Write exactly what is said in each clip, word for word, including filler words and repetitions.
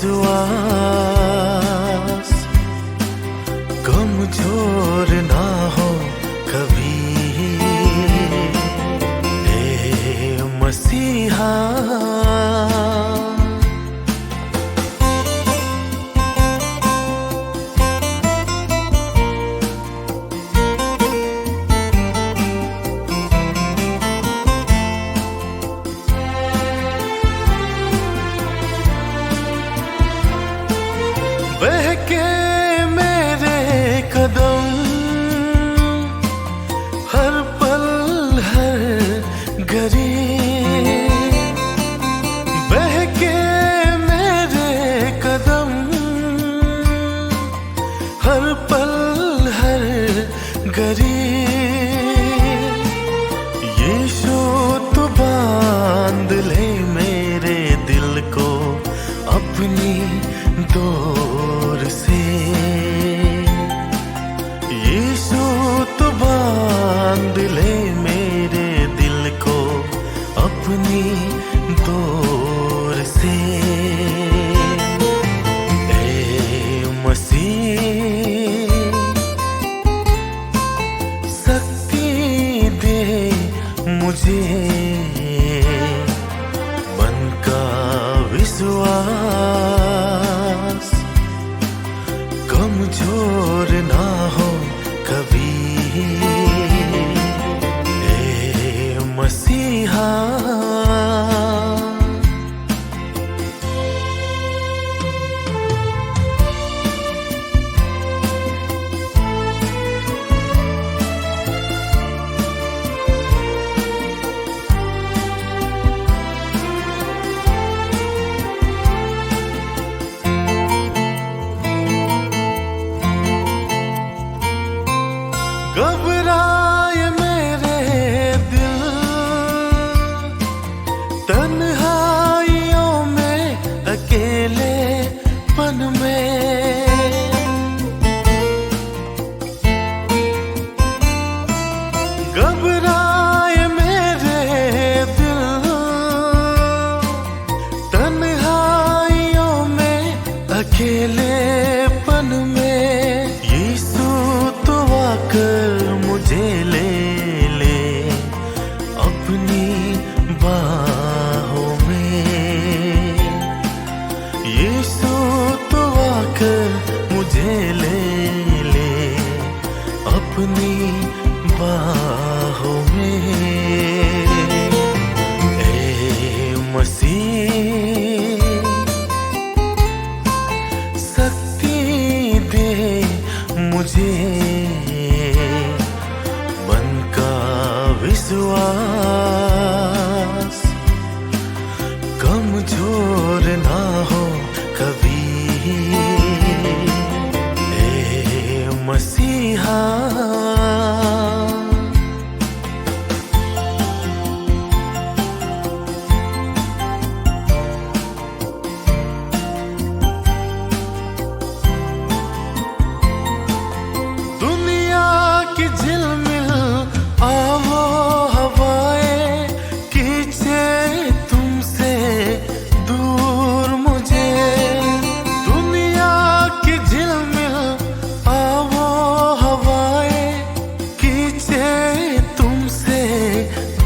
विश्वास कमजोर ना हो कभी, हे मसीहा। बहके मेरे कदम हर पल हर घड़ी, बहके मेरे कदम हर पल हर घड़ी। यीशु तू बांध ले मेरे दिल को अपनी डोर से। यीशु तू बांध ले मेरे दिल को अपनी डोर से। ए मसीह, शक्ति दे मुझे, मन का विश्वास कमजोर ना हो कभी, ए मसीहा। घबराए मेरे दिल, तन्हाइयों में, अकेलेपन में। घबराए मेरे दिल, तन्हाइयों में, अकेलेपन में। यीशु तू आकर मुझे ले ले अपनी बाहों में। यीशु तू आकर मुझे ले ले अपनी बाहों में। ए मसीह, शक्ति दे मुझे, मन का विश्वास कमजोर ना हो कभी, ए मसीहा। दुनिया की झिलमिल, आबो हवाएं खींचे तुमसे दूर मुझे। दुनिया की झिलमिल, आबो हवाएं खींचे तुमसे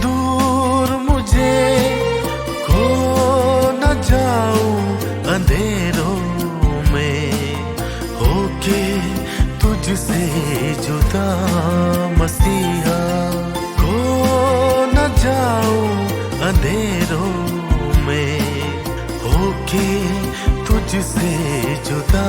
दूर मुझे। खो न जाऊं अंधेरों में होके तुझसे जुदा मसीहा। खो न जाऊं अंधेरों में होके तुझसे जुदा